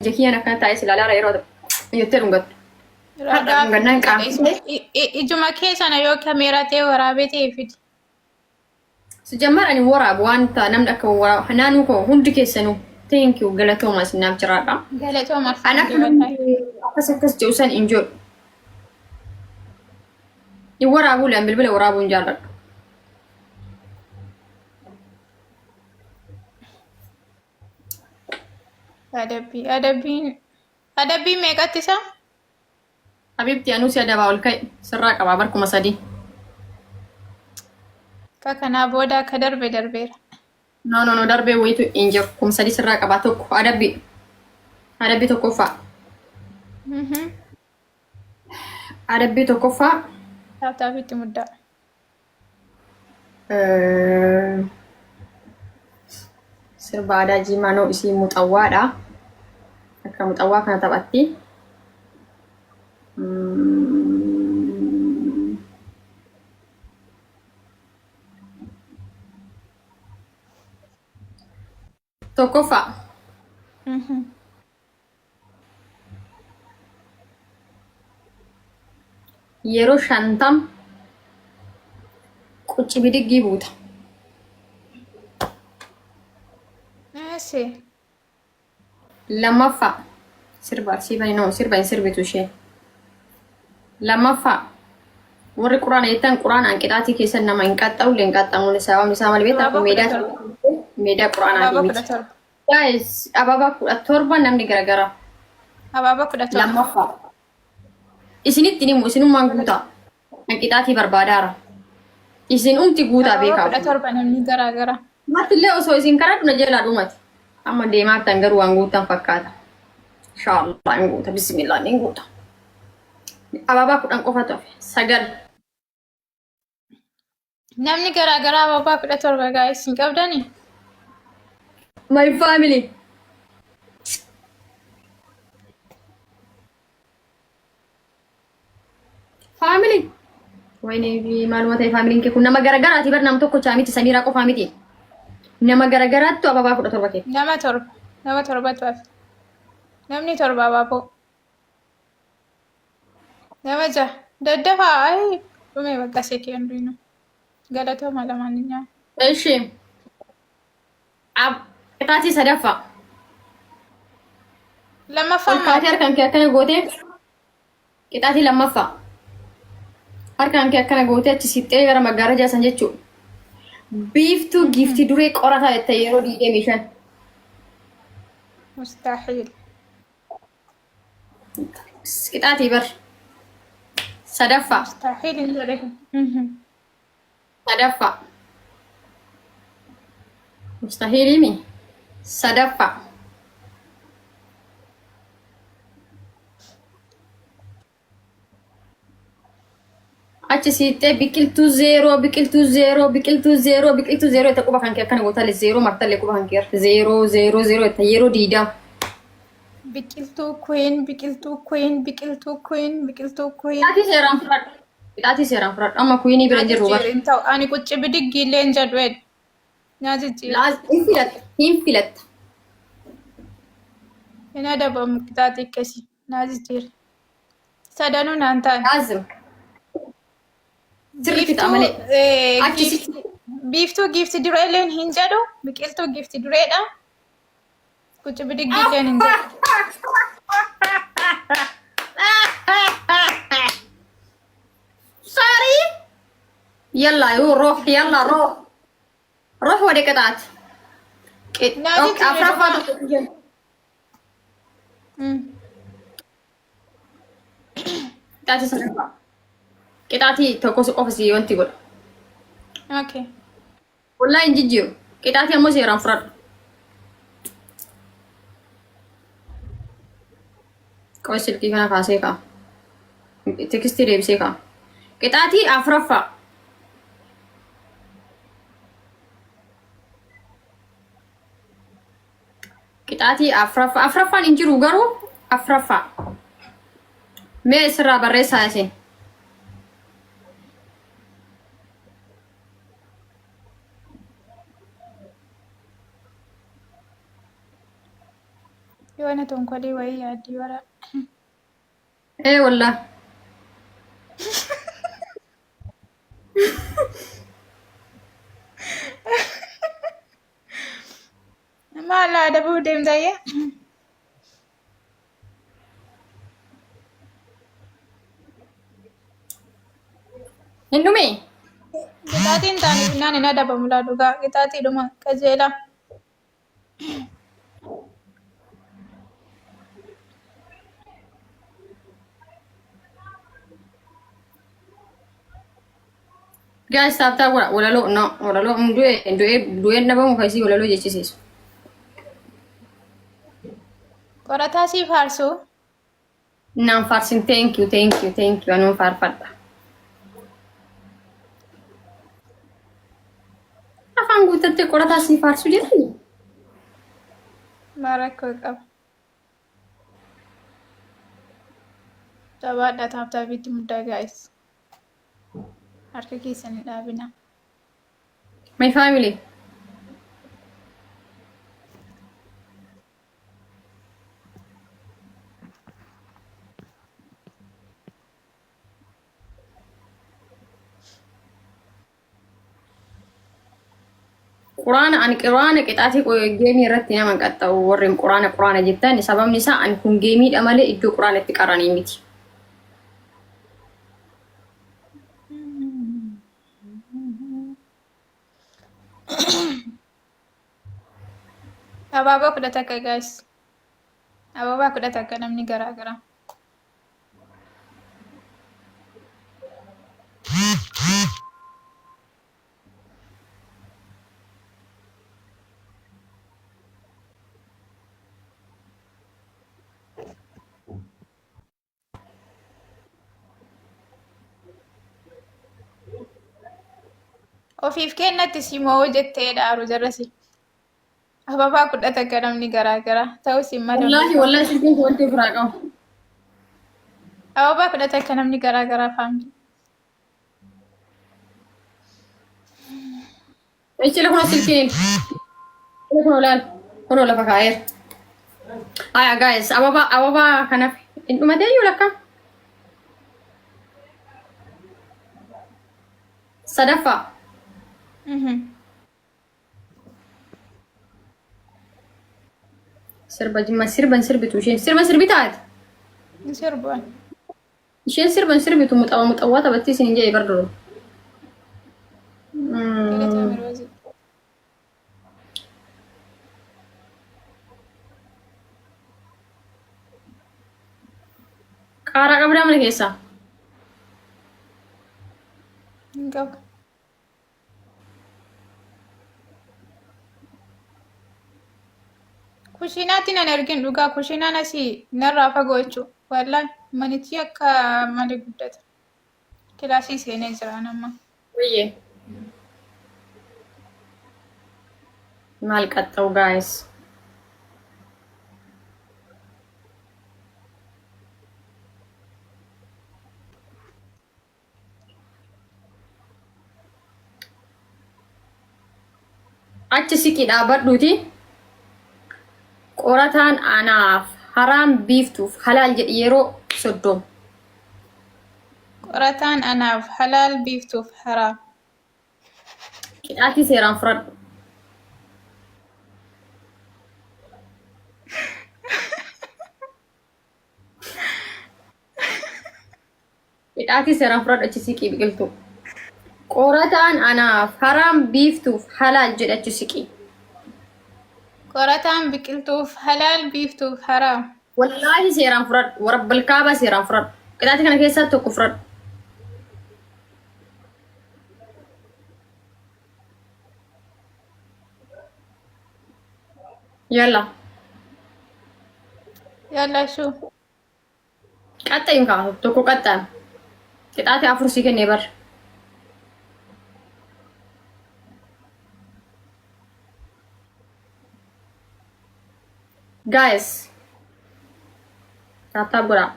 Ija kiyyaan akkana taa'ee si ilaalaa yeroo jettee dhungattu. Har'a Ragaa dhungannaan qaamni. Ijuma kee sana yoo kameeraa ta'e waraabee ta'e fidi. Sijammar ani waraabu waan ta'a namni akka waraabu naannoo koo hundi keessanuu thank you galatooma isinaaf jiraadha. Galatooma Ani afaan akka dibataa. namni akkas akkas jedhu san hin jedhu. Hin waraabuu laan bilbila waraabuu hin jaalladhu. Adabbii adabbiin adabbii meeqatti isaa? Habibti anuu si adabaa ol ka'e sirraa qabaa bar 3000. Akka kanaa booda akka darbe darbeera. No no no darbee wayitu hin jiru 3000 sirraa qabaa tokko adabbii adabbii tokkoffaa adabbii tokkoffaa. Taaptaapitti muddaa. Sirba aadaa Jiimaa noo isii muxawwaadha. Akka muxawwaa kana taphatti. Tokkoffaa. Yeroo 50 qucci bidiggii buuta. Eessi. Lammaffaa sirba arsii bani noo sirba hin sirbitu isheen. Lammaffaa warri quraana jettan quraanaan qixaatii keessan nama hin qaxxa'u hin qaxxamule sababni isaa maal beektaa Abaaboo kun kudha meedaa torba. meedaa quraanaatii Abaaboo miti. 17. Guys, abaabaa 17 namni garagaraa. Abaaboo 17. Lammaffaa. Isinitti hin himu isinummaan guutaa. Kan qixaatii barbaadaara. Isin umti guutaa Abaaboo beekaa. 17 namni garaagaraa. Matillee osoo isin karaa dhuna jalaa dhumati. Amma deemaartan garuu waan guutan fakkaata. Inshaallah hin guuta. Bismillah hin guuta. Abaabaa 10 qofatu hafe. Sagal. Namni garaagaraa abaabaa 17 guys hin qabdanii? My family. Family. Wayne maaluma ta'e faamiliin kee kun nama garagaraati bar nam tokko chaa miti Samiiraa qofaa miti. Nama garagaraattu abaabaa 17 kee. Nama torba. Nama torbatu hafe. Namni torba abaaboo. Nama jaha. Daddafaa ayi dhume bakka sekee hundinuu. Galatooma lamaan nyaa. Eshi. Qixaatii sadaffaa. Lammaffaan Ol maal? kaatee harkaan kee akkana gootee qixaatii lammaffaa. Harkaan kee akkana gootee achi siqxee gara maggaarajaa san jechuudha. Biiftuu giiftii duree qorataa jette yeroo 25. Mustaahiil. Qixaatii bar. Sadaffaa. Mustaahiil hin jedhe. Sadaffaa. Mustahiilimi. Sadaffaa. Achi siixxee biqiltuu zeeroo biqiltuu zeeroo biqiltuu zeeroo biqiltuu zeeroo itti quba kan kee akkana gootalle zeeroo martallee quba kan kee zeeroo zeeroo zeeroo itti yeroo diidaa. Biqiltuu queen biqiltuu queen biqiltuu queen biqiltuu queen. Qixaatii seeraan fudhadhu. Qixaatii seeraan fudhadhu. Amma kuinii bira hin jirru bar. Hin ta'u ani qucci bidiggi illee hin jedhu ed. Naa jijjiiri. Laaz hin filatta. Hin filatta. Hin adabamu qixaatii akkasii. Naa jijjiiri. Sadanuu naan taane. Laazim. Sirriitti ta'a Biiftuu malee. eh, Achi giifti sitti. biiftuu giifti duree illeen hin jedhu biqiltuu giifti dureedha. Qucci bidiggi illeen hin jedhu. Sorry. Yalla yoo roh yalla roh. Roh wade qixaati. Naa jijjiiri Afraffaa dhugaa. tokko jenna. Qixaatii sadaffaa. Qixaatii tokko si qofa si wanti godha. Okay. Wallaahi hin jijjiiru. Qixaatii ammoo seeraan fudhadhu. Qoy silkii kana kaasee ka'a. Tekstii deebisee ka'a. Qixaatii afuraffaa. Qixaatii afuraffaa. Afuraffaan hin jiru garuu afuraffaa. Mee sirraa barreessaa isin. Yoona tonkolii wayii yaaddii bara. Ee wallah. Maal adabuu deemtayya? Hin dhumee? Qixaatiin taane finnaan hin adabamu laa dhugaa. Qixaatiidhuma qajeelaa. Guys, tap tap godha. Walaloo no walaloo du'e du'e du'een dhabamu kan isii walaloo jechisiisu. Qorataa sii faarsuu. Naan faarsin thank you thank you thank you anuun faarfadha. Afaan guuttattee qorataa sii faarsuu jedhani. Maal rakkoo qaba? Jabaadhaa taaptaabiitti muddaa gaa'is. Harka keessan hin dhaabinaa. My family. Quraana ani quraana qixaatii geemii irratti nama hin qaxxa'u warri quraana quraana jettan sababni isaa ani kun geemiidha malee iddoo quraana itti qaranii miti. Abaaboo 11 guys. Abaabaa 11 namni garaa garaa. Ofiif kennatti si moo jettee dhaaru jarrasi. Ababaa 11 namni garaa garaa ta'us hin madalu. Wallaahi wallaahi silkiin kun wanti biraa qabu. Ababaa 11 namni garaa garaa faamili. Ichila kun silkiin. Kun olaal. Kun lafa kaa'eera. Aya guys, ababa ababa kanaaf hin dhumatee iyyuu lakka. Sadaffaa. Sirba jimma sirban sirbitu isheen sirba sirbitaati. Sirbu'an. Isheen sirban sirbitu muxawa muxawwaa taphattii isin hin jedhe bar duru. Galatoomi Roozii. Qaaraa qabdaa mana keessaa. Hin qabu. Kushiinaatti nan ergin dhugaa kushiinaan asii narraa fagoo jechuudha. Wallaahi manichi akka malee guddata. Kilaasii seenee jira amma. Wayyee. Maal qaxxa'u guys. Achi siqii dhaabbadhuuti. Qorataan anaaf haraam biiftuuf halaal jedhi yeroo 30. Qorataan anaaf halaal biiftuuf haraam. Qixaatii seeraan furadhu. Hidhaatii seeraan fudhadhu achi siqii biqiltuu. Qorataan anaaf haraam biiftuuf halaal jedhe achi siqii. Qorataan biqiltuuf halaal biiftuuf haraam. Wallaahi seeraan fudhadhu. Warabbal kaabaa seeraan fudhadhu. Qixaatii kana keessaa tokko fudhadhu. Yalla. Yalla shuu. Qaxxayin kaa tokko qaxxaan. Qixaate afur sii kennee bar. Guys. Tap tap godhaa.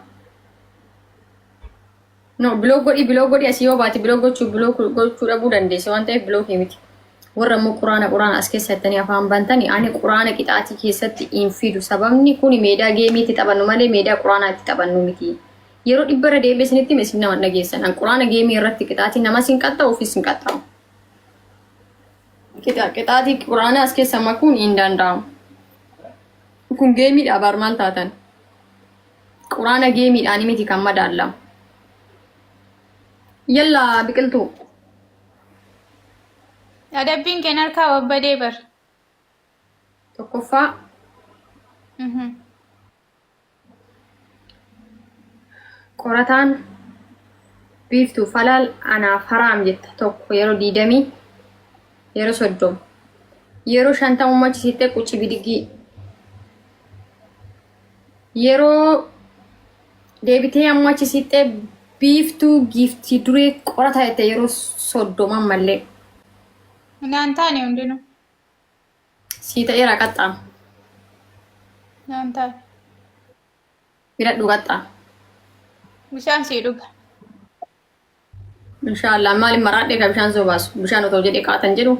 No, block godhi, block godhi asii yoo baate block gochuu block gochuu dhabuu dandeesse waan ta'eef block miti. Warra immoo quraana quraana as keessa jettanii afaan bantani ani quraana qixaatii keessatti hin fidu. Sababni kuni meedaa geemiitti taphannu malee meedaa quraanaa itti taphannu miti. Yeroo dhibba irra deebi'ee isinitti hime isin nama hin dhageessan. An quraana geemii irratti qixaatii namas hin qaxxa'u ofiis hin qaxxa'u. Qixaatii quraanaa as keessa makuun hin danda'amu. Kun geemiidha bar maal taatan? Quraana geemiidhaan miti kan madaallamu. Yallaa biqiltuu. Adabbiin keen harkaa babbadee bar. Tokkoffaa qorataan biiftuu falaal anaaf haraam jetta tokko yeroo diidamii yeroo 30 yeroo 50 ummachisiittee quci bidigii yeroo deebitee ammoo achi siixxee biiftuu giiftii duree qorataa jette yeroo 30 ammallee. Naan taane hundinuu. Sii ta'eera qaxxaam. Naan taane. Filadhu qaxxaam. Bishaan sii dhuga. Inshaallah maaliin maraadhee ka bishaan si obaasu bishaan otoo jedhee qaatan jedhu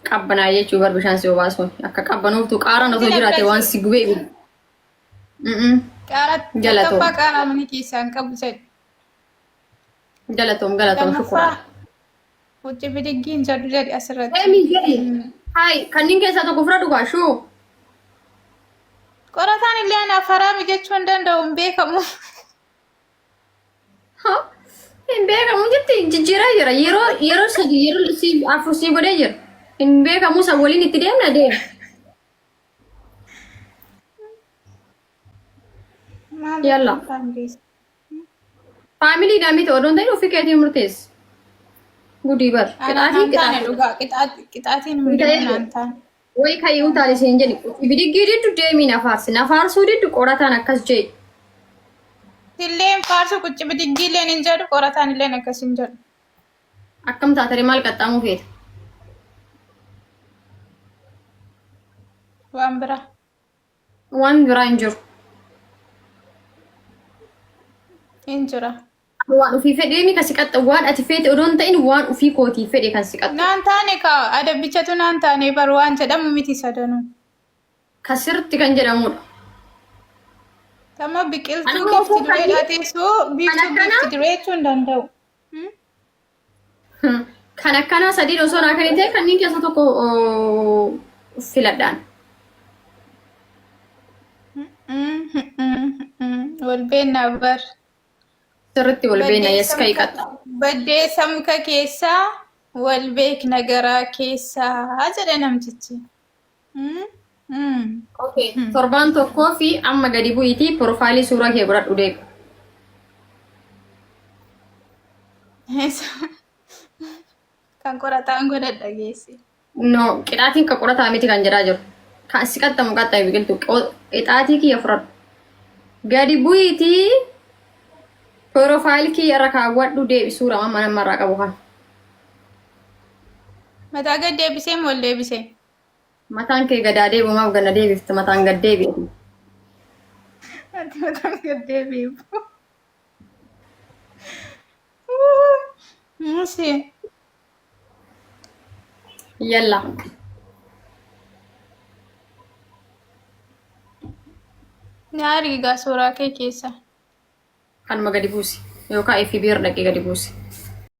qabbanaa jechuu bar bishaan si obaasuun akka qabbanuuftu qaaraan otoo Isin jiraate waan akkasii. si gubee ibidda. Mm-mm. Qaaraa Galatoom. tokkoffaa qaaraa mana keessaa hin qabu jedhe. Galatoom galatoom Lammaffaa shukuraan. hucci bidiggii hin jedhu jedhe asirratti. Emi jedhi. Hai kanneen keessaa tokko fudhadhu kaa shuu. Qorataan illee anaaf haraami jechuu hin danda'u hin beekamu. Ha? Hin beekamu jetti jijjiiraa jira. Yeroo yeroo sadi yeroo si afur si godhee jira. Hin beekamu san waliin itti deemna deema. Maal Yalla. jechuun Faamiliidhaan miti odoon ta'in ofii keetiin murteessi. Gudii bar. Anaan Qixaatii naan taane qixaatii. dhugaa qixaatiin hundinuu naan taane. Way kayyuu taale seen jedhi. Bidiggii diddu deemii na faarsi. Na faarsuu diddu qorataan akkas jee. Illeen faarsu qucci bidiggii illeen hin jedhu qorataan illeen akkas hin jedhu. Akkam taatare maal qaxxaamuu feeta? Waan biraa. Waan biraa hin jiru. Hin jira. Waan ofii fedheemi kan si qaxxa waan ati feete odoo hin ta'in waan ofii kootii fedhe kan si qaxxa. Naan taane ka adabbichatu naan taane bar waan jedhamu miti sadanuu. Ka sirriitti kan jedhamudha. Amma biqiltuu Ani immoo gifti dureedhaa teessoo biiftuu akkana- gifti duree jechuu hin danda'u. Kan akkanaa sadiin osoo naa kan ta'e kanneen keessa tokko filadhaan. Wal beennaa bar. Sirriitti wal beekna yes ka'i qaxxa. Baddeessa muka keessaa wal beekna garaa keessaa jedhe namtichi. Okay. Torbaan tokkoo fi amma gadi bu'iitii piroofaayilii suuraa kee godhadhu deebi. Kan qorataan godhadha geessi. No, qixaatiin kan qorataa miti kan jedhaa jiru. Kan si qaxxamu qaxxame biqiltuu. Qixaatii kiyya fudhadhu. Gadi bu'iitii piroofaayilii kiyya irra kaawwadhu deebi suuraa amma namarraa qabu kana. Mataa gad deebisee moo ol deebisee? Mataan kee gadaa deebi'u maaf ganna deebifta mataan gad deebi'e. Ati mataan gad deebi'u. Musi. Yalla. Na argi gaa suuraa kee keessa. Kanuma gadi buusi. Yookaan FB irra dhaqee gadi buusi.